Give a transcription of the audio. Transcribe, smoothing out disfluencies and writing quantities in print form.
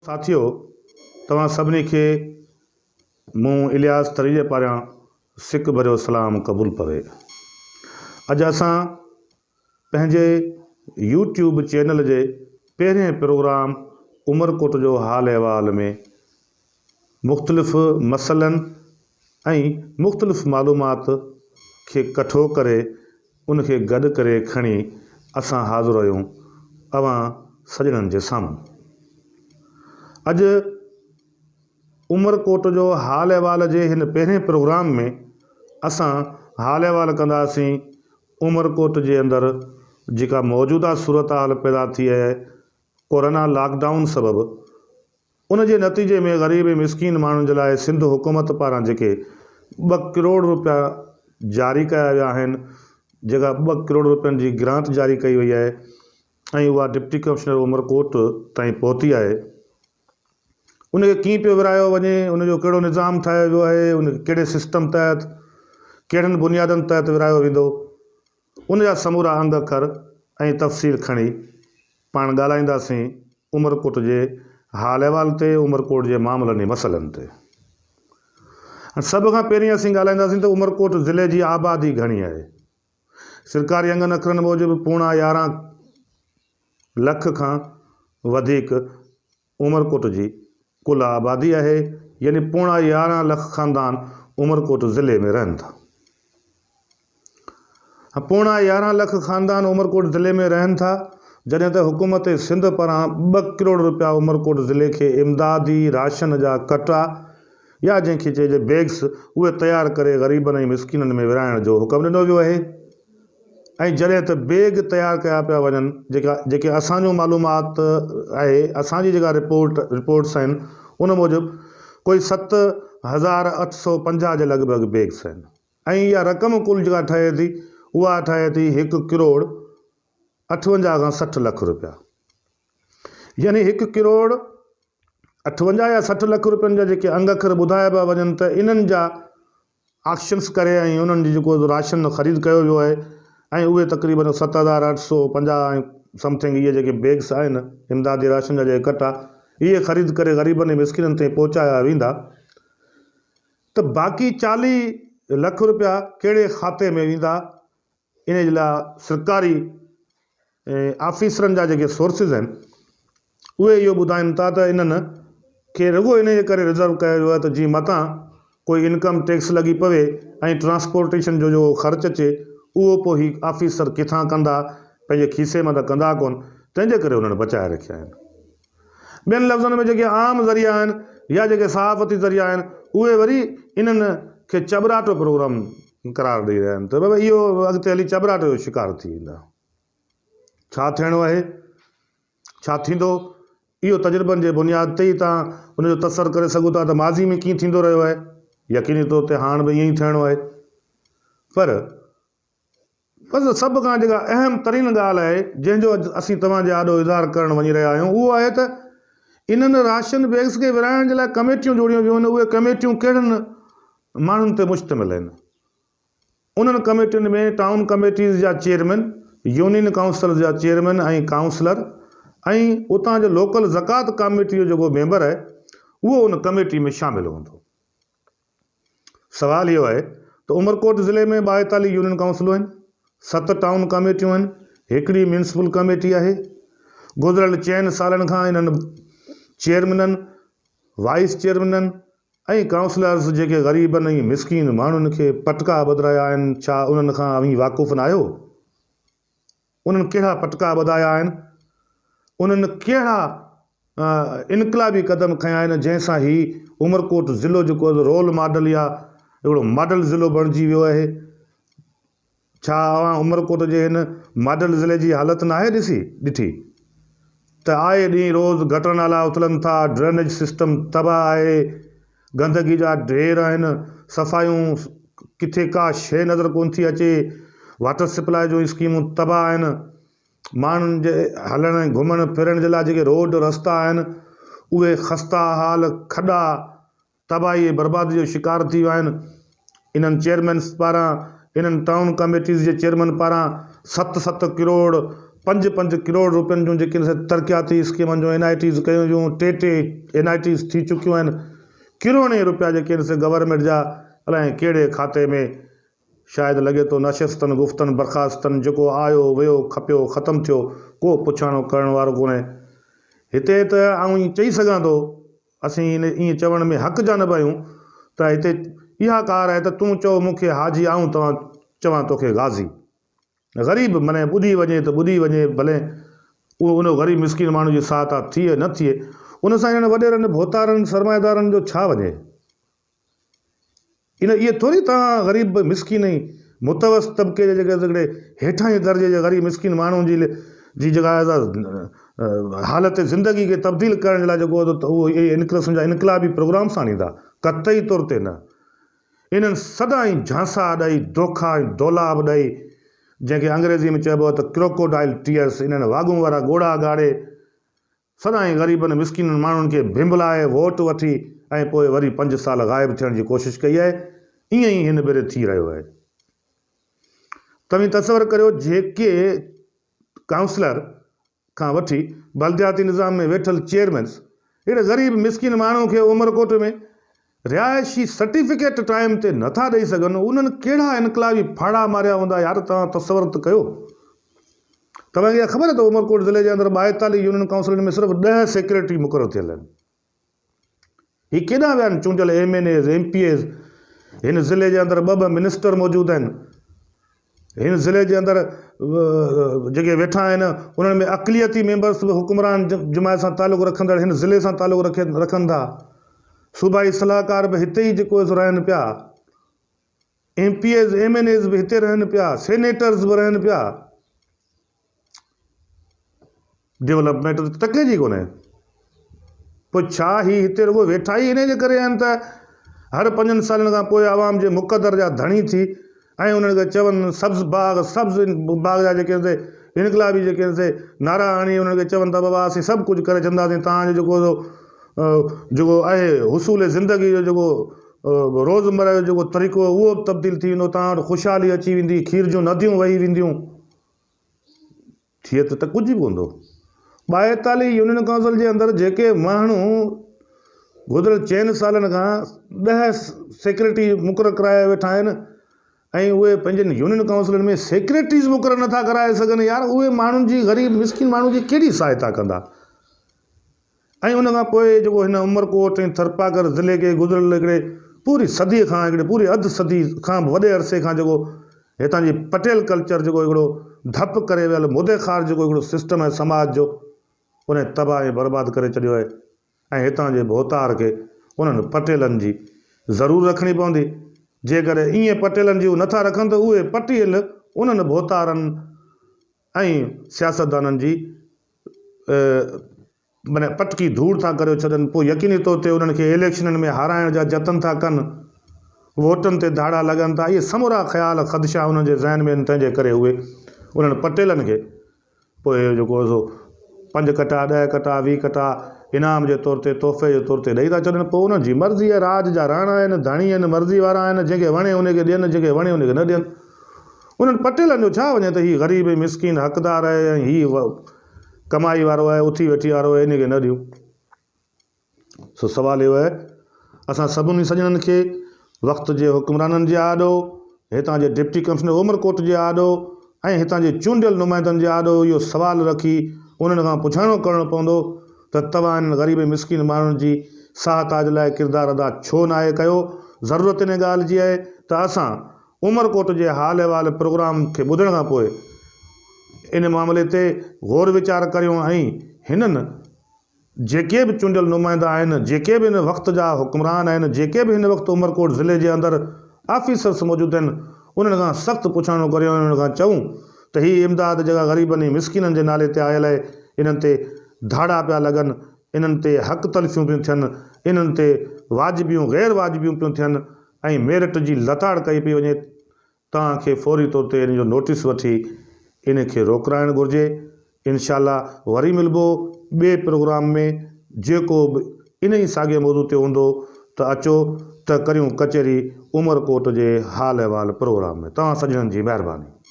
ساٿيو توهان سڀني کي مون الياس ٿريجي پاران سڪ ڀريو سلام قبول پوي. اڄ اسان پنهنجي يوٽيوب چينل جي پهرين پروگرام عمرڪوٽ جو حال احوال ۾ مختلف مسئلن ۽ مختلف معلومات کي ڪٺو ڪري ان کي گڏ ڪري کڻي اسان حاضر آهيون اوهان سڄڻن جي سامهون. اڄ عمرڪوٽ جو حال احوال جي هن پهرين پروگرام ۾ اسان حال احوال ڪنداسين عمرڪوٽ جي اندر جيڪا موجوده صورتحال پيدا ٿي آهي ڪورونا لاڪ ڊائون سبب ان جي نتيجي ۾ غريب ۽ مسڪين ماڻهن جي لاء سنڌ حڪومت پاران جيڪي ٻه ڪروڙ روپيا جاري ڪيا ويا آهن جيڪا ٻه ڪروڙ روپين جي گرانٽ جاري ڪئي وئي آهي ۽ اها ڊپٽي ڪمشنر عمرڪوٽ تائين پهتي آهي ان کي ڪيئن پيو ورهايو وڃي ان جو ڪهڙو نظام ٺاهيو ويو آهي ان کي ڪهڙي سسٽم تحت ڪهڙن بنيادن تحت ورهايو ويندو ان جا سمورا انگ اکر ۽ تفصيل کڻي پاڻ ڳالهائينداسين عمرڪوٽ جي حال احوال تي، عمرڪوٽ جي معاملن ۽ مسئلن تي. هاڻ سڀ کان پهرين اسين ڳالهائينداسين ته عمرڪوٽ ضلعي جي آبادي گهڻي آهي. سرڪاري انگن اکرن موجب پوڻا 11 لک کان وڌيڪ عمرڪوٽ جي ڪل آبادي آهي يعني پوڻا 11 لک خاندان عمرڪوٽ ضلعي ۾ رهن ٿا. پوڻا 11 لک خاندان عمرڪوٽ ضلعي ۾ رهن ٿا جڏهن ته حڪومت سنڌ پاران ٻه ڪروڙ روپيا عمرڪوٽ ضلعي کي امدادي راشن جا ڪٽا يا جنهن کي چئجي بيگس اهي تيار ڪري غريبن ۽ مسڪينن ۾ ورهائڻ جو حڪم ڏنو ويو آهي. ۽ جڏهن ته بيگ تيار ڪيا پيا وڃن جيڪا جيڪي اسان جون معلومات آهي اسان جي جيڪا رپورٽ رپورٽس آهن ان موجب ڪوئي 7850 جي لڳ ڀڳ بيگس آهن ۽ اها رقم ڪل جيڪا ٺهي ٿي اها ٺهي ٿي هڪ ڪروڙ 58 کان 60 لک روپيا يعني هڪ ڪروڙ 58 يا 60 لک روپين جا جيڪي انگ اکر ٻڌايا پيا وڃن ته انهن جا آڪشنس ڪري ۽ انهن جي جيڪو راشن خريد ڪيو ويو آهي ۽ اهي تقريبن 7850 ۽ سمٿنگ اهي جيڪي بيگس آهن امدادي راشن جا جيڪي ڪٽا اهي خريد ڪري غريبن ۽ مسڪينن تائين پهچايا ويندا ته باقي 40 لک روپيا ڪهڙي کاتي ۾ ويندا انهي جي لاء سرڪاري آفيسرن جا جيڪي سورسز آهن اهي اهو ٻڌائين ٿا ته انهن کي رڳو انهي جي ڪري رزرو ڪيو ويو آهي ته جيئن متان ڪوئي انڪم ٽيڪس لڳي پوي ۽ ٽرانسپورٽيشن جو جيڪو خرچ اچي اهو پوء هي آفيسر ڪٿان ڪندا پنهنجي کيسي مان ته ڪندا ڪونه تنهن جي ڪري انهن بچائي رکيا آهن. ٻين لفظن ۾ جيڪي عام ذريعا آهن يا جيڪي صحافتي ذريعا آهن اهي وري انهن کي چٻراٽو پروگرام قرار ڏئي رهيا آهن ته بابا اهو اڳتي هلي چٻراٽو جو شڪار ٿي ويندا. ڇا ٿيڻو آهي، ڇا ٿيندو، اهو تجربن جي بنياد تي ئي توهان ان جو تصور ڪري سگهو ٿا ته ماضي ۾ ڪيئن ٿيندو رهيو آهي، يقيني طور تي هاڻ به ائين ئي ٿيڻو آهي پر بس سڀ کان جيڪا اهم ترين ڳالهه آهي جنهن جو اڄ اسين توهان جي آڏو اظهار ڪرڻ وڃي رهيا آهيون اهو آهي ته انهن راشن بيگس کي ورهائڻ جي لاء ڪميٽيون جوڙيون ويون آهن اهي ڪميٽيون ڪهڙن ماڻهن تي مشتمل آهن انهن ڪميٽين ۾ ٽائون ڪميٽيز جا چيئرمين يونين ڪائونسلز جا چيئرمين ۽ ڪائونسلر ۽ اتان جو لوڪل زڪوات ڪاميٽي جو جيڪو ميمبر آهي اهو ان ڪميٽي ۾ شامل هوندو. سوال اهو آهي ته عمرڪوٽ ضلعي ۾ 42 يونين ڪائونسلون آهن، ست ٽائون ڪاميٽيون آهن، هڪڙي ميونسپل ڪاميٽي آهي. گذريل چئن سالن کان انهن چيئرمينن، وائيس چيئرمينن ۽ ڪائونسلرز جيڪي غريبن ۽ مسڪين ماڻهن کي پٽڪا ٻڌرايا آهن، ڇا انهن کان اوهين واقف ناهيو؟ انهن ڪهڙا پٽڪا ٻڌايا آهن؟ انهن ڪهڙا انقلابي قدم کنيا آهن جنهن سان هي عمرڪوٽ ضلعو جيڪو رول ماڊل يا هڪڙو ماڊل ضلعو بڻجي ويو آهي؟ ڇا اوهان عمرڪوٽ جي هن ماڊل ضلعي جي حالت ناهي ڏسي ڏٺي ته آئي ڏينهن روز گٽر نالا اٿلن ٿا، ڊرينيج سسٽم تباهه آهي، گندگي جا ڍير آهن، صفايون ڪٿي ڪا شيء نظر ڪونه ٿي اچي، واٽر سپلاء جون اسڪيمون تباهه آهن، ماڻهن جي هلڻ ۽ گهمڻ ڦرڻ جي لاء جيڪي روڊ رستا آهن اهي خسته حال کڏا تباهي ۽ بربادي جو شڪار ٿي ويا آهن، انهن چيئرمينس پاران انهن ٽائون ڪميٽيز جي چيئرمين پاران ست ست ڪروڙ پنج پنج ڪروڙ روپين جون جيڪي آهن سي ترقياتي اسڪيمن جون اين آء ٽيز ڪيون ويون، ٽي ٽي اين آء ٽيز ٿي چڪيون آهن، ڪروڙين روپيا جيڪي آهن سي گورنمينٽ جا الائي ڪهڙي کاتي ۾ شايد لڳي ٿو نشستن گفتن برخاستن جيڪو آيو ويو کپيو ختم ٿيو ڪو پڇاڻو ڪرڻ وارو ڪونهي. هتي ته آئون ائين چئي سگهان ٿو اسين ائين چوڻ ۾ حق جانب آهيون ته هتي اها ڪار آهي ته تون چئو مون کي حاجي آئون توهان چوان توکي غازي. غريب معني ٻڏي وڃي ته ٻڏي وڃي ڀلي اهو ان غريب مسڪين ماڻهو جي سهائتا ٿئي نه ٿئي ان سان انهن وڏيرن ڀوتارن سرمائيدارن جو ڇا وڃي. ان اهي ٿوري توهان غريب مسڪين ۽ متوسط طبقي جي جيڪي هڪڙي هيٺاهين درجي جي غريب مسڪين ماڻهن جي جي جيڪا حالت زندگي کي تبديل ڪرڻ جي لاء جيڪو اهو اهي ان قسم جا انقلابي پروگرامس آڻيندا قطعي طور تي نه انهن سدائين جهانسا ڏئي دوکا ۽ دولاب ڏئي جنهن کي انگريزي ۾ چئبو آهي ته ڪروڪوڊائل ٽيئرس انهن واڳون وارا ڳوڙها ڳاڙي سدائين غريبن مسڪينن ماڻهن کي ڀنڀلائي ووٽ وٺي ۽ پوء وري پنج سال غائب ٿيڻ جي ڪوشش ڪئي آهي، ائين ئي هن ڀيري ٿي رهيو آهي. توهين تصور ڪريو جيڪي ڪائونسلر کان وٺي بلدياتي نظام ۾ ويٺل چيئرمينس اهڙي غريب مسڪين ماڻهو کي عمرڪوٽ ۾ رهائشي سرٽيفڪيٽ ٽائيم تي نٿا ڏئي سگهن انهن ڪهڙا انقلابي ڦاڙها ماريا هوندا يار توهان تصور ته ڪيو توهان کي اها خبر آهي ته عمرڪوٽ ضلعي جي اندر 42 يونين ڪائونسلن ۾ صرف 10 سيڪريٽري مقرر ٿيل آهن هي ڪيڏانهن ويا آهن چونڊيل M N As M P As هن ضلعي جي اندر ٻه ٻه منسٽر موجود آهن هن ضلعي جي اندر جيڪي ويٺا آهن انهن ۾ اقليتي ميمبرس به حڪمران جماعت سان تعلق رکندڙ هن ضلعي سان تعلق رکي رکن ٿا صوبائي صلاحڪار به هتي ئي جيڪو سو رهن پيا M P As M N As به هتي رهن پيا سينيٽرز به رهن پيا ڊولپمينٽ ته ٽڪي جي ڪونهي. پوء ڇا هي هتي رڳو ويٺا ئي انهي جي ڪري آهن ته هر پنجن سالن کان پوء عوام جي مقدر جا ڌڻي ٿي ۽ انهن کي چون سبز باغ سبز باغ جا جيڪي سي انقلابي جيڪي سي نعرا هڻي انهن کي چون ته بابا اسين سڀ ڪجهه ڪري ڇڏنداسين توهان جو جيڪو جيڪو آهي حصول زندگي جو جيڪو روزمره جو جيڪو طريقو اهو به تبديل ٿي ويندو توهان وٽ خوشحالي اچي ويندي کير جون نديون وهي وينديون. ٿئي ته ڪجهه به ڪوندو. ٻائيتاليهه يونين ڪائونسل جي اندر جيڪي ماڻهو گذريل چئن سالن کان ڏهه سيڪريٽري مقرر ڪرايا ويٺا آهن ۽ اهي پنهنجن يونين ڪائونسلن ۾ سيڪريٽريز مقرر نٿا ڪرائي سگهن يار اهي ماڻهن جي غريب مسڪين ماڻهن جي ڪهڙي سهائتا ڪندا. ۽ ان کان پوء جيڪو هن عمرڪوٽ ۽ ٿرپاڪر ضلعي کي گذريل هڪڙي پوري صديء کان هڪڙي پوري اڌ صدي کان به وڏي عرصي کان جيڪو هتان جي پٽيل ڪلچر جيڪو هڪڙو ڌپ ڪري ويل مدي خوار جيڪو هڪڙو سسٽم آهي سماج جو ان تباهه ۽ برباد ڪري ڇڏيو آهي ۽ هتان جي ڀوتار کي انهن پٽيلن جي ضرور رکڻي پوندي جيڪڏهن ائين پٽيلن جي هو نٿا رکن ته اهي پٽيل انهن ڀوتارن ۽ سياستدانن جي معنيٰ پٽڪي ڌوڙ ٿا ڪريو ڇڏن، پوء يقيني طور تي انهن کي اليڪشنن ۾ هارائڻ جا جتن ٿا ڪن، ووٽن تي ڌاڙا لڳن ٿا، اهي سمورا خيال خدشا انهن جي ذهن ۾ آهن، تنهن جي ڪري اهي انهن پٽيلن کي پوء جيڪو سو پنج ڪٽا، ڏهه ڪٽا، 20 ڪٽا انعام جي طور تي، تحفي جي طور تي ڏئي ٿا ڇڏن، پوء انهن جي مرضي آهي، راڄ جا راڻا آهن، ڌڻي آهن، مرضي وارا آهن، جنهن کي وڻي ان کي ڏين، جنهن کي وڻي ان کي نه ڏين. انهن پٽيلن جو ڇا وڃي ته هي غريب ۽ مسڪين حقدار آهي ۽ هي ڪمائي وارو آهي، اٿي ويٺي وارو آهي، ان کي نه ڏيون. سو سوال اهو آهي اسان سڀني سڄڻن کي وقت جي حڪمرانن جي آڏو، هتان جي ڊپٽي ڪمشنر عمرڪوٽ جي آڏو ۽ هتان جي چونڊيل نمائندن جي آڏو اهو سوال رکي انهن کان پڇاڻو ڪرڻو پوندو ته توهان انهن غريب ۽ مسڪين ماڻهن جي سهائتا جي لاء ڪردار ادا ڇو ناهي ڪيو؟ ضرورت ان ڳالهه جي آهي ته اسان عمرڪوٽ جي حال احوال پروگرام کي ٻڌڻ کان پوء ان معاملي تي غور ويچار ڪريون ۽ هنن جيڪي به چونڊيل نمائندا آهن، جيڪي به هن وقت جا حڪمران آهن، جيڪي به هن وقت عمرڪوٽ ضلعي جي اندر آفيسرس موجود آهن، انهن کان سخت پڇاڻو ڪريون ۽ انهن کان چئون ته هي امداد جيڪا غريبن ۽ مسڪينن جي نالي تي آيل آهي، انهن تي ڌاڙا پيا لڳن، انهن تي حق تلفيون پيون ٿين، انهن تي واجبيون غير واجبيون پيون ٿين، ۽ ميرٽ جي لتاڙ ڪئي پئي وڃي توهان کي فوري طور تي ان جو نوٽيس وٺي ان کي روڪرائڻ گهرجي انشاء الله وري ملبو ٻئي پروگرام ۾ جيڪو به ان ئي ساڳئي موضوع تي هوندو ته اچو ته ڪريون ڪچهري عمرڪوٽ جي حال احوال پروگرام ۾ توهان سڄڻن جي مهرباني.